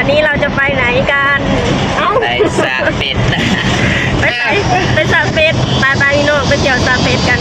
ນີ້ເຮົາຈະໄປໄຫນກັນ? ເອົ້າ ໄປສະເປັດ ໄປ ໄປ ໄປສະເປັດ ໄປ ໄປພີ່ນ້ອງ ໄປທ່ຽວສະເປັດກັນ.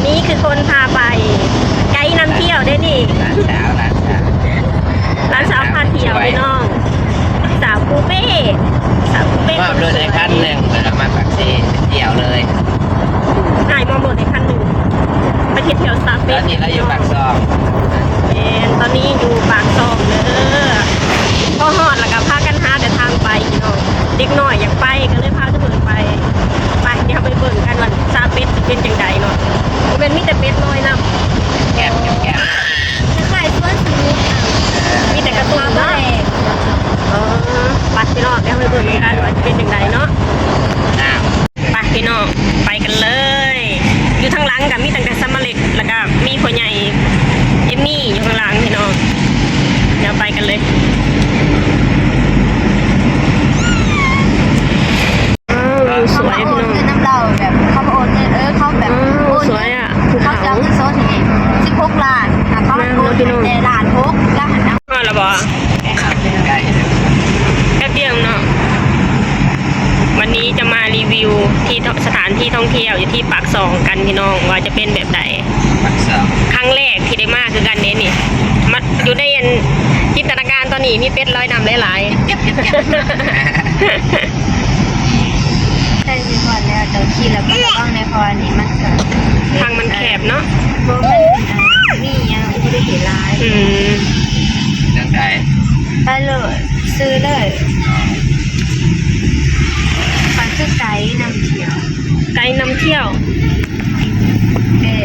ນີ້ຄືຄົນພາໄປ ໄກນຳທ່ຽວເດ້ນີ້ ຫຼານສາວ ຫຼານສາວ ຫຼານສາວພາທ່ຽວພີ່ນ້ອງ ສາວປູເປ້ ສາວປູເປ້ ມອບລົດໃຫ້ຄັນໜຶ່ງ ເພິ່ນເອົາມາປາກເຊໄປທ່ຽວເລີຍ. ອ້າຍມອບລົດໃຫ້ຄັນໜຶ່ງ ໄປທ່ຽວສະເປັດ. ຕອນນີ້ເຮົາຢູ່ປາກຊ່ອງ. ແມ່ນ ຕອນນີ້ຢູ່ປາກຊ່ອງເດີ. ພໍຮອດແລ້ວກໍພາກັນຫາແຕ່ທາງໄປພີ່ນ້ອງ. ເດັກນ້ອຍຢາກໄປກໍເລີຍພາທຸກຄົນໄປ. ໄປ ດຽວເຮົາໄປເບິ່ງກັນວ່າສະເປັດຊິເປັນຈັ່ງໃດເນາະ. ບໍ່ແມ່ນມີແຕ່ເປັດລອຍນ້ຳ ແກບ ແກບ ແກບ ຄ້າຍໆສວນສະໜຸກ ມີແຕ່ກາຕູນເນາະ. ເອີ ໄປພີ່ນ້ອງ ດຽວເຮົາໄປເບິ່ງກັນວ່າຊິເປັນຈັ່ງໃດເນາະ. ໄປພີ່ນ້ອງ ໄປກັນເລີຍ. ຢູ່ທາງຫຼັງກໍມີຕັ້ງແຕ່ສຳມະເລັກ ແລ້ວກໍມີພໍ່ໃຫຍ່ເອມມີ້ຢູ່ທາງຫຼັງພີ່ນ້ອງ. ດຽວໄປກັນເລີຍ. ວ້າວ ວິວສວຍພີ່ນ້ອງ. ເຂົາມາໂອນເງິນນຳເຮົາ ແບບເຂົາມາໂອນເງິນ ເອີ ເຂົາແບບ ອືມ ໂອນ ສວຍອະ ເຂົາຊິເອົາເງິນສົດໃຫ້ສິບຫົກລ້ານ ແລ້ວເຂົາໂອນໃຫ້ແຕ່ລ້ານຫົກ ແລ້ວຫັ້ນເອົາ ຮອດແລ້ວບໍ່? ແປັບດຽວເນາະ. ວັນນີ້ຈະມາຣີວິວທີ່ ສະຖານທີ່ທ່ອງທ່ຽວຢູ່ທີ່ປາກຊ່ອງກັນພີ່ນ້ອງ ວ່າຈະເປັນແບບໃດ. ປາກຊ່ອງ ຄັ້ງແລກທີ່ໄດ້ມາຄືກັນເດ້ນີ້. ມາຢູ່ໃນອັນຈິນຕະນາການຕອນນີ້ມີເປັດລອຍນ້ຳຫຼາຍໆ. ໃກ້ຊິຮອດແລ້ວ ເຈົ້າຂີ່ແລ້ວກໍລະວັງແດ່ ເພາະວ່ານີ້ມັນກໍ ທາງມັນແຄບເນາະ. ບໍ່ ມັນມີຫຍັງ ອຸບັດຕິເຫດຫຼາຍ. ອືມ ຈັ່ງໃດ? ໄປໂລດ ຊື້ເລີຍ. ອໍ ມັນຄືໄກນຳທ່ຽວ. ໄກນຳທ່ຽວ ເອີ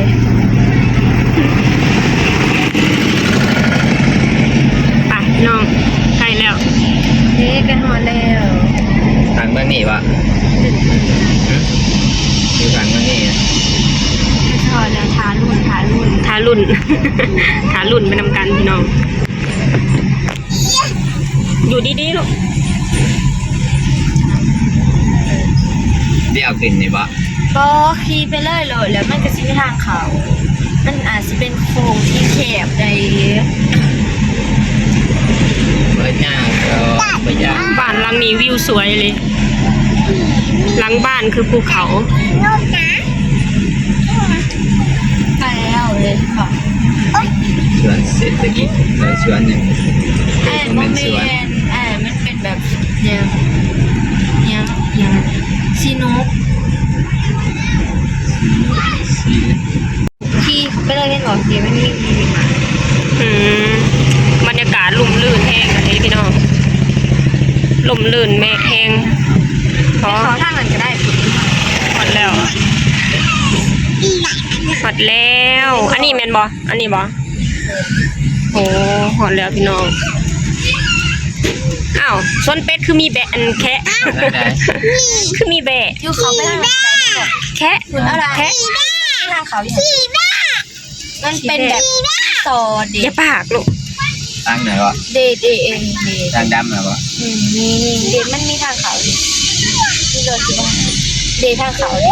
ໄປນ້ອງ ໃກ້ແລ້ວ. ເອີ ໃກ້ຮອດແລ້ວ. ທາງເມືອງນີ້ບໍ່? ຫຶ? ຢູ່ທາງເມືອງນີ້ ໃກ້ຮອດແລ້ວ. ຖ້າລຸ້ນ ຖ້າລຸ້ນ ຖ້າລຸ້ນ ຖ້າລຸ້ນໄປນຳກັນພີ່ນ້ອງ. ຢູ່ດີໆລູກ. ດຽວຂຶ້ນນີ້ບໍ່? ບໍ່ ຂີ່ໄປເລີຍໂລດ ແລ້ວມັນກໍຊິມີທາງເຂົ້າ. ມັນອາດຊິເປັນໂຄ້ງທີ່ແຄບໄດ໋. ບ້ານຫຼັງນີ້ວິວສວຍເລີຍ. ຫຼັງບ້ານຄືພູເຂົາ. ໄປແລ້ວເລີຍ. ສວນເສດຖະກິດ ເອີ ສວນຫຍັງ? ເອີ ບໍ່ແມ່ນ ເອີ ມັນເປັນແບບຫຍັງ ຫຍັງ ຫຍັງ ສີນົກ ສີນົກ ສີ ຂີ່ເຂົ້າໄປເລີຍແມ່ນບໍ່? ທີ່ມັນມີ ອືມ ບັນຍາກາດຮົ່ມລື່ນແຮງອັນນີ້ພີ່ນ້ອງ ຮົ່ມລື່ນແມກແຮງ. ອໍ ເຂົ້າທາງນັ້ນກໍໄດ້. ຮອດແລ້ວ ຮອດແລ້ວ. ອັນນີ້ແມ່ນບໍ່? ອັນນີ້ບໍ່? ໂອ້ ຮອດແລ້ວພີ່ນ້ອງ. ອ້າວ ສວນເປັດຄືມີແບະ ອັນແຄະ ຄືມີແບະ ຢູ່ເຂົ້າໄປທາງແຄະ ແຄະ ທາງເຂົ້າຢູ່ ມັນເປັນແບບ ສອດເດ. ຢ່າປາກລູກ. ທາງໃດວະ? ເດ ເດ ເອ ເດ ທາງດຳນະບໍ່? ອືມ ນີ້ ນີ້ ເດ ມັນມີທາງເຂົ້າຢູ່ ມີລົດຢູ່ບໍ່? ເດ ທາງເຂົ້າເດ.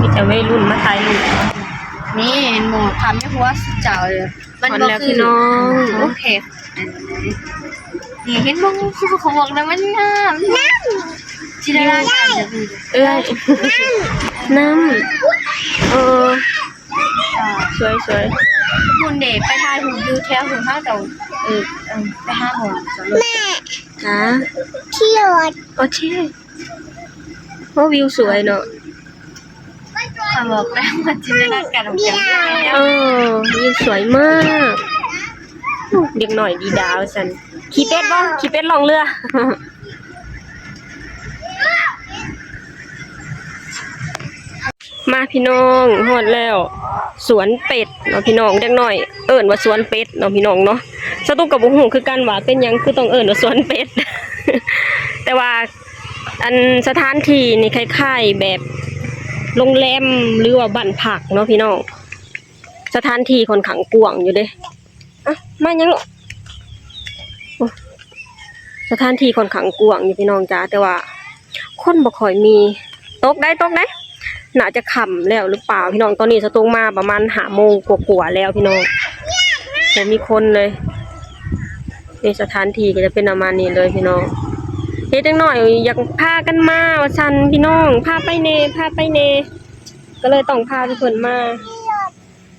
ມີແຕ່ໄວລຸ້ນມາຖ່າຍຮູບ. ນີ້ເຫັນບໍ່? ພາບໃນຫົວເຈົ້າ ມັນບໍ່ຄື ຮອດແລ້ວພີ່ນ້ອງ. ໂອເຄ ອັນນີ້ ນີ້ເຫັນບໍ່? ຄືເຂົາບອກນະ ມັນງາມ ນ້ຳ ຈິນຕະນາການຈະມີ ເອື້ອຍ ນ້ຳ ນ້ຳ ເອີ ສວຍໆ ພຸ້ນເດ ໄປຖ່າຍຮູບຢູ່ແຖວພຸ້ນ ເຮົາຕ້ອງ ເອີ ໄປຫາໝ່ອງຈອດລົດ. ແມ່ ຈ້າ ຂີ່ລົດ ໂອເຄ. ໂອ້ ວິວສວຍເນາະ. ຂ້ອຍບອກແລ້ວວ່າຈິນຕະນາການຂອງເຈົ້າ. ເອີ ວິວສວຍມາກ. ເດັກນ້ອຍດີດາວ່າຊັ້ນ. ຂີ່ເປັດບໍ່? ຂີ່ເປັດລ່ອງເຮືອ. ມາພີ່ນ້ອງ ຮອດແລ້ວ ສວນເປັດເນາະພີ່ນ້ອງ. ເດັກນ້ອຍເອີ້ນວ່າສວນເປັດເນາະພີ່ນ້ອງເນາະ. ສະຕຸກກໍບໍ່ຮູ້ຄືກັນວ່າເປັນຫຍັງຄືຕ້ອງເອີ້ນວ່າສວນເປັດ ແຕ່ວ່າ ອັນສະຖານທີ່ນີ້ຄ້າຍໆແບບໂຮງແຮມ ຫຼືວ່າບ້ານພັກເນາະພີ່ນ້ອງ. ສະຖານທີ່ຂ້ອນຂ້າງກວ້າງຢູ່ເດ້. ອະ ມາຫຍັງລູກ? ໂອ້ ສະຖານທີ່ຂ້ອນຂ້າງກວ້າງຢູ່ພີ່ນ້ອງຈ໋າ ແຕ່ວ່າຄົນບໍ່ຄ່ອຍມີ. ຕົກໄດ໋ ຕົກໄດ໋. ໜ້າຈະຄ່ຳແລ້ວຫຼືເປົ່າພີ່ນ້ອງ? ຕອນນີ້ສະໂຕງມາປະມານຫ້າໂມງກວ່າໆແລ້ວພີ່ນ້ອງ ບໍ່ມີຄົນເລີຍ. ໃນສະຖານທີ່ກໍຈະເປັນປະມານນີ້ເລີຍພີ່ນ້ອງ. ເດັກນ້ອຍຢາກພາກັນມາວ່າຊັ້ນພີ່ນ້ອງ ພາໄປແດ່ ພາໄປແດ່ ກໍເລີຍຕ້ອງພາເພິ່ນມາ.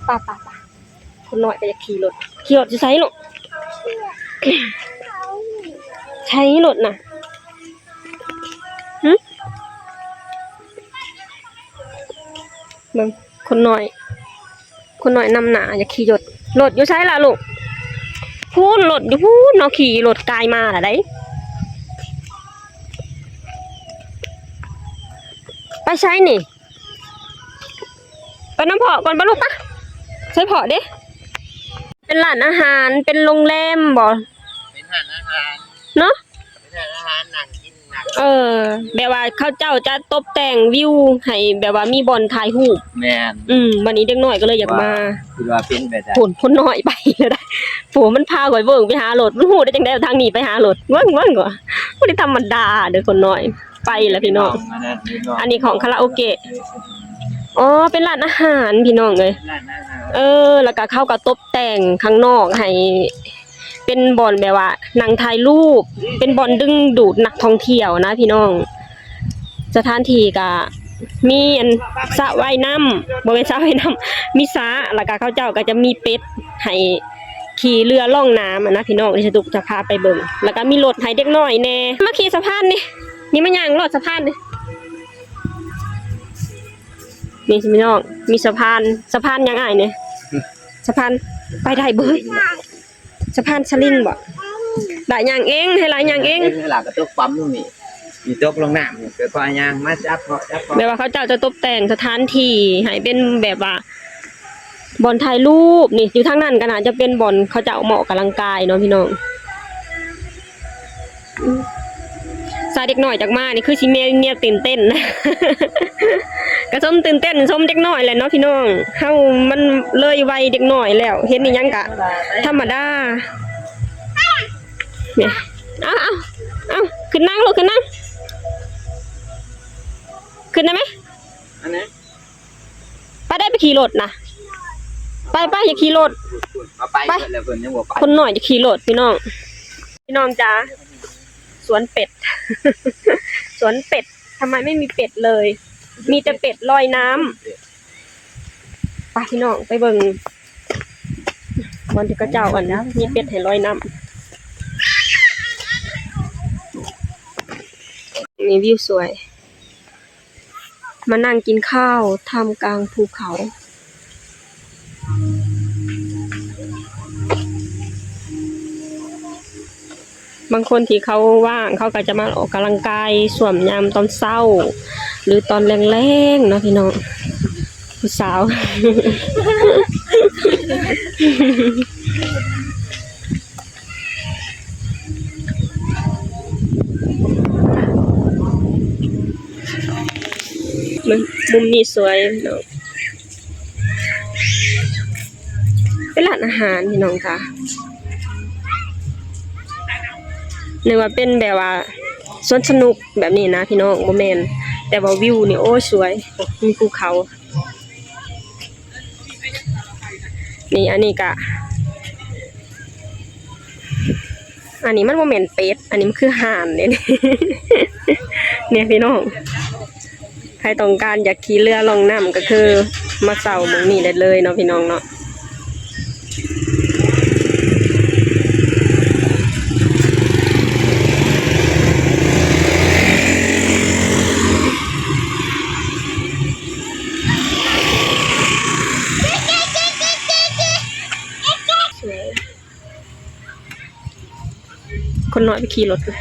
ໄປໆໆ ຄົນນ້ອຍກໍຢາກຂີ່ລົດ. ຂີ່ລົດຢູ່ໃສລູກ? ໃສລົດນະ? ຫຶ? ເບິ່ງ ຄົນນ້ອຍ ຄົນນ້ອຍນຳໜ້າຢາກຂີ່ລົດ. ລົດຢູ່ໃສລະລູກ? ພຸ້ນ ລົດຢູ່ພຸ້ນເນາະ ຂີ່ລົດກາຍມາລະໄດ໋. ໄປໃສນີ້? ໄປນຳພໍ່ກ່ອນປະລູກປະ. ໃສພໍ່ເດ? ເປັນຮ້ານອາຫານ ເປັນໂຮງແຮມບໍ? ເປັນຮ້ານອາຫານເນາະ ເປັນຮ້ານອາຫານ ນັ່ງກິນນັ່ງ ເອີ ແບບວ່າເຂົາເຈົ້າຈະຕົບແຕ່ງວິວໃຫ້ແບບວ່າມີບ່ອນຖ່າຍຮູບ. ແມ່ນ ອືມ ບັດນີ້ເດັກນ້ອຍກໍເລີຍຢາກມາ ວ່າ ຄິດວ່າເປັນແບບໃດ? ໂພນ ຄົນນ້ອຍໄປແລ້ວໄດ໋. ໂພນ ມັນພາຂ້ອຍເບິ່ງໄປຫາລົດ ມັນຮູ້ໄດ້ຈັ່ງໃດວ່າທາງນີ້ໄປຫາລົດ? ເບິ່ງ ເບິ່ງ ບໍ່ໄດ້ທຳມະດາເດີ້ ຄົນນ້ອຍ. ໄປລະພີ່ນ້ອງ ອັນນີ້ຂອງຄາຣາໂອເກະ. ອໍ ເປັນຮ້ານອາຫານພີ່ນ້ອງເອີຍ. ເອີ ແລ້ວກະເຂົາກະຕົບແຕ່ງຂ້າງນອກໃຫ້ເປັນບ່ອນແບບວ່ານັ່ງຖ່າຍຮູບ ເປັນບ່ອນດຶງດູດນັກທ່ອງທ່ຽວນະພີ່ນ້ອງ. ສະຖານທີ່ກະມີອັນສະວ່າຍນ້ຳ ບໍ່ແມ່ນສະວ່າຍນ້ຳ ມີສະ ແລ້ວກະເຂົາເຈົ້າກະຈະມີເປັດໃຫ້ ຂີ່ເຮືອລ່ອງນ້ຳຫັ້ນນະພີ່ນ້ອງ ທີ່ສະຕຸກຈະພາໄປເບິ່ງ ແລ້ວກະມີລົດໃຫ້ເດັກນ້ອຍແດ່. ມາຂີ່ສະພານນີ້ ນີ້ມາຍ່າງລອດສະພານນີ້ ນີ້ພີ່ນ້ອງ ມີສະພານ ສະພານຫຍັງອ້າຍນີ້? ສະພານໄປໄດ້ບໍ່? ສະພານສະລິງບໍ່? ຫຼາຍຍ່າງເອງ ໃຫ້ຫຼາຍຍ່າງເອງ ໃຫ້ຫຼາຍກະຕົກປ້ຳລົງນີ້ ນີ້ຕົກລົງນ້ຳນີ້ ຄ່ອຍຍ່າງມາຈັບເກາະ ຈັບເກາະ. ແບບວ່າເຂົາເຈົ້າຈະຕົບແຕ່ງສະຖານທີ່ໃຫ້ເປັນແບບວ່າ ບ່ອນຖ່າຍຮູບນີ້ ຢູ່ທາງນັ້ນກໍໜ້າຈະເປັນບ່ອນເຂົາເຈົ້າມາອອກກຳລັງກາຍເນາະພີ່ນ້ອງ. ສາຍເດັກນ້ອຍຈັກມານີ້ຄືຊິແມ່ນແນວຕື່ນເຕັ້ນ ກະສົມຕື່ນເຕັ້ນສົມເດັກນ້ອຍແຫຼະເນາະພີ່ນ້ອງ. ເຮົາມັນເລີຍໄວເດັກນ້ອຍແລ້ວ ເຫັນອີ່ຫຍັງກະທຳມະດາ. ນີ້ ເອົາ ເອົາ ເອົາ ຂຶ້ນນັ່ງລູກ ຂຶ້ນນັ່ງ ຂຶ້ນໄດ້ໄໝ? ອັນນີ້ ໄປໄດ້ ໄປຂີ່ລົດນະ ໄປ ໄປ ຢ່າຂີ່ລົດ ເອົາໄປ ໄປ ເພິ່ນແລ້ວ ເພິ່ນຍັງບໍ່ໄປ ຄົນນ້ອຍຈະຂີ່ລົດພີ່ນ້ອງ. ພີ່ນ້ອງຈ໋າ ສວນເປັດ ສວນເປັດ ທຳໄມໄມ່ມີເປັດເລີຍ ມີແຕ່ເປັດລອຍນ້ຳ. ໄປພີ່ນ້ອງ ໄປເບິ່ງບ່ອນທີ່ເຂົາເຈົ້າ ອັນ ມີເປັດໃຫ້ລອຍນ້ຳ. ນີ້ວິວສວຍ. ມານັ່ງກິນຂ້າວທ່າມກາງພູເຂົາ. ບາງຄົນທີ່ເຂົາວ່າງ ເຂົາກໍຈະມາອອກກຳລັງກາຍຊ່ວງຍາມຕອນເຊົ້າ ຫຼື ຕອນແລງໆເນາະພີ່ນ້ອງ. ຜູ້ສາວ ມຸມນີ້ສວຍເນາະ ເປັນຮ້ານອາຫານພີ່ນ້ອງກະ ນຶກວ່າເປັນແບບວ່າສວນສະໜຸກແບບນີ້ນະພີ່ນ້ອງ ບໍ່ແມ່ນ ແຕ່ວ່າວິວນີ້ ໂອ້ຍ ສວຍ ມີພູເຂົາ. ນີ້ ອັນນີ້ກະ ອັນນີ້ມັນບໍ່ແມ່ນເປັດ ອັນນີ້ມັນຄືຫ່ານເດ້ ນີ້ພີ່ນ້ອງ. ໃຜຕ້ອງການຢາກຂີ່ເຮືອລ່ອງນ້ຳ ກໍຄືມາເຊົ່າໝ່ອງນີ້ໄດ້ເລີຍເນາະ ພີ່ນ້ອງເນາະ. ຄົນນ້ອຍໄປຂີ່ລົດ. ເອົ້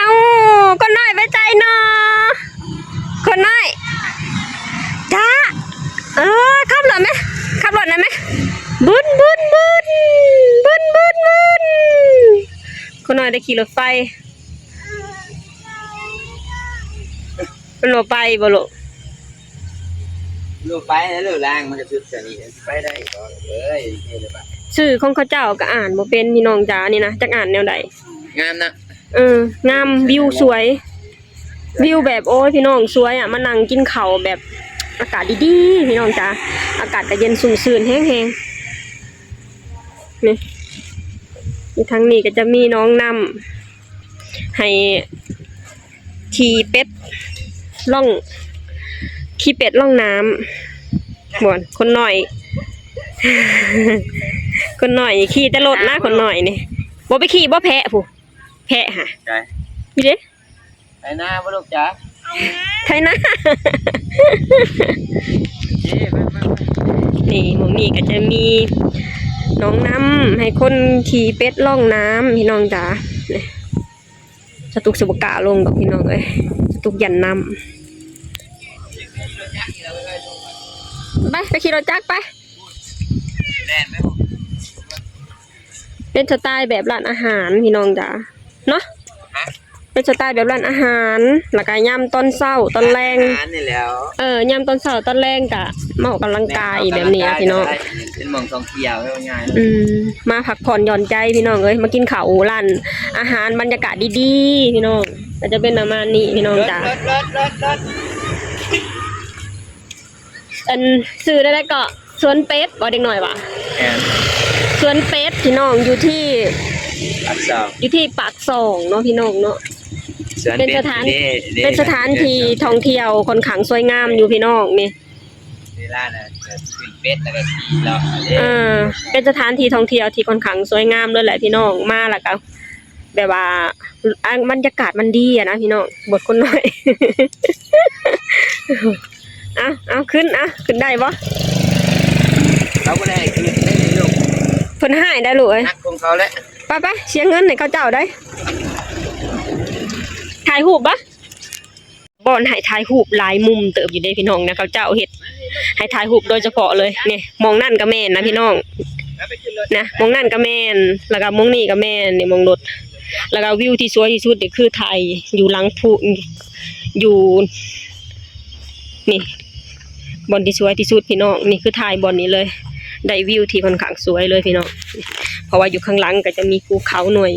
າ ຄົນນ້ອຍໄປໃສນໍ ຄົນນ້ອຍ ຈ໋າ ເອີ ຂັບລົດແມ ຂັບລົດນຳແມ ບຶນ ບຶນ ບຶນ ບຶນ ບຶນ ບຶນ. ຄົນນ້ອຍໄດ້ຂີ່ລົດໄຟ. ມັນບໍ່ໄປບໍ່ລູກ? ລູກໄປແລ້ວ ລູກລ່າງມັນກະສຸດແຕ່ນີ້ ໄປໄດ້ບໍ່ເອີຍ? ເອີ ໄປໄດ້ບໍ່? ຊື່ຂອງເຂົາເຈົ້າກໍອ່ານບໍ່ເປັນ ພີ່ນ້ອງຈ໋າ ນີ້ນະ ຈັກອ່ານແນວໃດ. ງາມນະ. ເອີ ງາມ ວິວສວຍ ວິວແບບ ໂອ້ຍ ພີ່ນ້ອງ ສວຍອະ ມານັ່ງກິນເຂົ້າແບບອາກາດດີໆ ພີ່ນ້ອງຈ໋າ ອາກາດກໍເຢັນຊຸ່ມຊື່ນແຮງໆ. ນີ້ ຢູ່ທາງນີ້ກໍຈະມີໜອງນ້ຳ ໃຫ້ຂີ່ເປັດລ່ອງ ຂີ່ເປັດລ່ອງນ້ຳ ບ່ອນຄົນນ້ອຍ ຄົນນ້ອຍນີ້ຂີ່ແຕ່ລົດນະ ຄົນນ້ອຍນີ້. ບໍ່ໄປຂີ່ບໍ່ແພະພຸ້ນ ແພະຫະ ໃຊ່ ນີ້ເດ້. ໄຖນາບໍ່ລູກຈ໋າ? ໄຖນາ. ນີ້ ໝ່ອງນີ້ກໍຈະມີໜອງນ້ຳ ໃຫ້ຄົນຂີ່ເປັດລ່ອງນ້ຳ ພີ່ນ້ອງຈ໋າ. ນີ້ ສະຕຸກຊິບໍ່ກ້າລົງດອກ ພີ່ນ້ອງເອີຍ ສະຕຸກຢ້ານນ້ຳ. ໄປ ໄປຂີ່ລົດຈັກໄປ. ເປັນສະໄຕແບບຮ້ານອາຫານ ພີ່ນ້ອງຈ໋າ ເນາະ. ເປັນສະໄຕແບບຮ້ານອາຫານ ແລ້ວກໍຍາມຕອນເຊົ້າຕອນແລງ ຮ້ານອາຫານນີ້ແຫຼ້ວ. ເອີ ຍາມຕອນເຊົ້າຕອນແລງກະມາອອກກຳລັງກາຍ ແມ່ນ ແບບນີ້ນະ ພີ່ນ້ອງ. ເປັນໝ່ອງທ່ອງທ່ຽວ ເວົ້າງ່າຍ ອືມ ມາພັກຜ່ອນຢ່ອນໃຈ ພີ່ນ້ອງເອີຍ ມາກິນເຂົ້າຮ້ານອາຫານ ບັນຍາກາດດີໆ ພີ່ນ້ອງ ກໍຈະເປັນປະມານນີ້ ພີ່ນ້ອງຈ໋າ. ອັນ ຊື່ແນວໃດເກາະ ສວນເປັດບໍ່ ເດັກນ້ອຍວ່າ. ແມ່ນ ສວນເປັດ ພີ່ນ້ອງ ຢູ່ທີ່ປາກຊ່ອງ ຢູ່ທີ່ປາກຊ່ອງເນາະ ພີ່ນ້ອງເນາະ. ເປັນສະຖານ ເປັນສະຖານທີ່ທ່ອງທ່ຽວຂ້ອນຂ້າງສວຍງາມຢູ່ ພີ່ນ້ອງ. ນີ້ ເວລານະ ຂຶ້ນເປັດແລ້ວກໍຂີ່ເລາະ. ເອີ ເປັນສະຖານທີ່ທ່ອງທ່ຽວທີ່ຂ້ອນຂ້າງສວຍງາມເລີຍແຫຼະ ພີ່ນ້ອງ ມາແລ້ວກໍ ແບບວ່າ ອັນ ບັນຍາກາດມັນດີອະນະ ພີ່ນ້ອງ ບົດຄົນນ້ອຍ. ເອົາ ເອົາ ຂຶ້ນ ເອົາ ຂຶ້ນໄດ້ບໍ່? ເຂົາບໍ່ໄດ້ໃຫ້ຂຶ້ນໄດ້ລູກ ເພິ່ນຮ້າຍໄດ໋ລູກເອີຍ. ຮັກຂອງເຂົາແຫຼະ. ໄປໆ ເສຍເງິນໃຫ້ເຂົາເຈົ້າໄດ໋. ຖ່າຍຮູບບໍ່? ບ່ອນໃຫ້ຖ່າຍຮູບຫຼາຍມຸມເຕີບຢູ່ເດ້ ພີ່ນ້ອງນະ ເຂົາເຈົ້າເຮັດໃຫ້ຖ່າຍຮູບໂດຍສະເພາະເລີຍ. ນີ້ ໝ່ອງນັ້ນກໍແມ່ນນະ ພີ່ນ້ອງນະ ໝ່ອງນັ້ນກໍແມ່ນ ແລ້ວກໍໝ່ອງນີ້ກໍແມ່ນ. ນີ້ ໝ່ອງລົດ ແລ້ວກໍວິວທີ່ສວຍທີ່ສຸດນີ້ຄືຖ່າຍຢູ່ຫຼັງພູ ຢູ່ ນີ້ ບ່ອນທີ່ສວຍທີ່ສຸດ ພີ່ນ້ອງ. ນີ້ຄືຖ່າຍບ່ອນນີ້ເລີຍ ໄດ້ວິວທີ່ຂ້ອນຂ້າງສວຍເລີຍ ພີ່ນ້ອງ ເພາະວ່າຢູ່ຂ້າງຫຼັງກໍຈະມີພູເຂົາໜ່ວຍ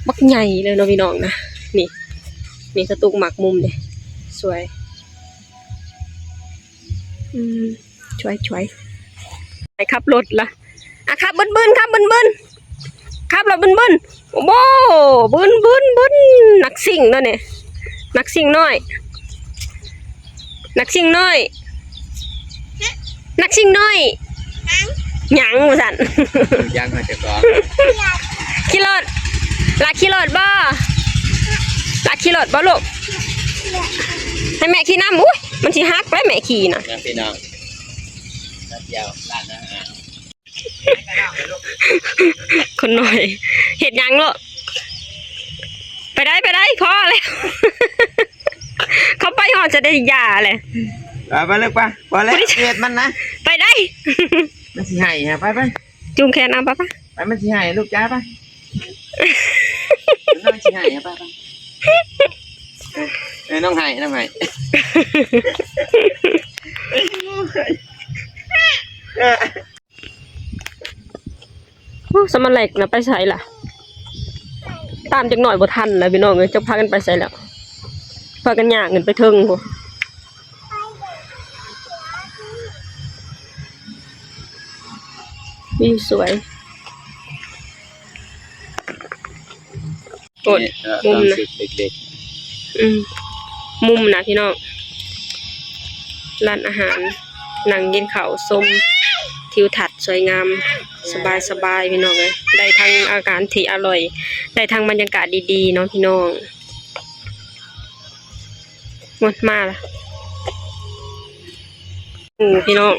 ບັກໃຫຍ່ເລີຍເນາະ ພີ່ນ້ອງນະ. ນີ້ ນີ້ ສະຕຸກມັກມຸມນີ້ ສວຍ. ອືມ ສວຍໆ ໄປຂັບລົດລະ ອະ ຂັບບຶນໆ ຂັບບຶນໆ ຂັບລົດບຶນໆ. ໂອ້ໂຫ ບຶນໆໆ ນັກຊິ່ງເນາະນີ້ ນັກຊິ່ງນ້ອຍ ນັກຊິ່ງນ້ອຍ ນັກຊິ່ງນ້ອຍ ຫຍັງ ຫຍັງວ່າຊັ້ນ. ຢ້ານເຮົາຈະກອງ ຂີ່ລົດ ລາຂີ່ລົດບໍ່? ລາຂີ່ລົດບໍ່ລູກ? ໃຫ້ແມ່ຂີ່ນຳ. ອຸ້ຍ ມັນຊິຫັກໄດ໋ແມ່ຂີ່ນະ ນະ ພີ່ນ້ອງ. ມາທ່ຽວຮ້ານອາຫານ ຄົນນ້ອຍເຮັດຫຍັງໂລະ? ໄປໄດ້ ໄປໄດ້ ພໍແລ້ວ ເຂົາໄປຮອດຈະໄດ້ຢາແຫຼະ. ໄປ ໄປເລີກໄປ ພໍແລ້ວ ເຮັດມັນນະ ໄປໄດ້. ມັນຊິໄຫ້ຫະ ໄປ ໄປ ຈູງແຂນເອົາ ໄປ ໄປ ໄປ ມັນຊິໄຫ້ລູກຈ້າ ໄປ ມັນຊິໄຫ້ຫະ ໄປ ໄປ. ເອີ ນ້ອງໄຫ້ ນ້ອງໄຫ້. ໂອ້ ສະມາເລັກນະໄປໃສລະ? ຕາມຈັກໜ້ອຍບໍ່ທັນລະພີ່ນ້ອງເອີຍ ຈັກພາກັນໄປໃສແລ້ວ ພາກັນຍ່າງຂຶ້ນໄປເທິງພຸ້ນ. ວິວສວຍ. ໂອ້ຍ ນີ້ ມຸມນະ ເອີ ອືມ ມຸມນະພີ່ນ້ອງ ຮ້ານອາຫານ ນັ່ງກິນເຂົ້າຊົມທິວທັດສວຍງາມ ສະບາຍໆ ພີ່ນ້ອງເອີຍ ໄດ້ທັງອາຫານທີ່ອະລ່ອຍ ໄດ້ທັງບັນຍາກາດດີໆ ເນາະພີ່ນ້ອງ. ໝົດມາລະ ໂອ້ ພີ່ນ້ອງ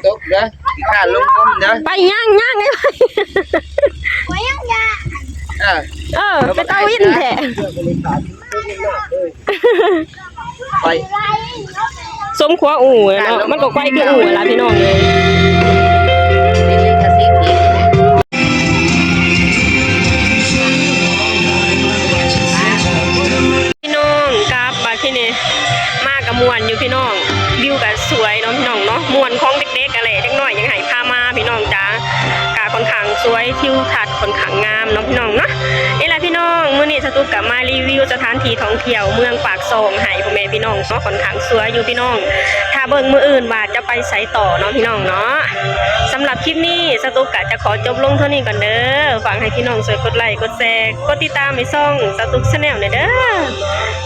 ຕົກເດີ ຂີ້ຄ້ານລົງງມເດີ ໄປຍ່າງ ຍ່າງ ໄປຍ່າງ ເອີ ເອີ ເປັນຕາວິນແທ້. ໄປ ສົມຂົວອູ່ແຫຼະເນາະ ມັນກໍໄກຄືອູ່ແຫຼະພີ່ນ້ອງເອີຍ. ພີ່ນ້ອງ ກັບບາດທີນີ້ ກະຂ້ອນຂ້າງສວຍ ທິວທັດຂ້ອນຂ້າງງາມເນາະພີ່ນ້ອງເນາະ. ນີ້ແຫຼະພີ່ນ້ອງ ມື້ນີ້ສະຕຸກກະມາຣີວິວສະຖານທີ່ທ່ອງທ່ຽວເມືອງປາກຊ່ອງໃຫ້ພໍ່ແມ່ພີ່ນ້ອງເນາະ ຂ້ອນຂ້າງສວຍຢູ່ພີ່ນ້ອງ. ຖ້າເບິ່ງມື້ອື່ນວ່າຈະໄປໃສຕໍ່ເນາະພີ່ນ້ອງເນາະ. ສຳລັບຄລິບນີ້ສະຕຸກກະຈະຂໍຈົບລົງເທົ່ານີ້ກ່ອນເດີ. ຝາກໃຫ້ພີ່ນ້ອງຊ່ວຍກົດໄລ ກົດແຊ ກົດຕິດຕາມໃຫ້ຊ່ອງສະຕຸກ Channel ແດ່ເດີ.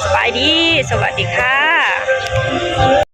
ສະບາຍດີ ສະຫວັດດີຄ່ະ.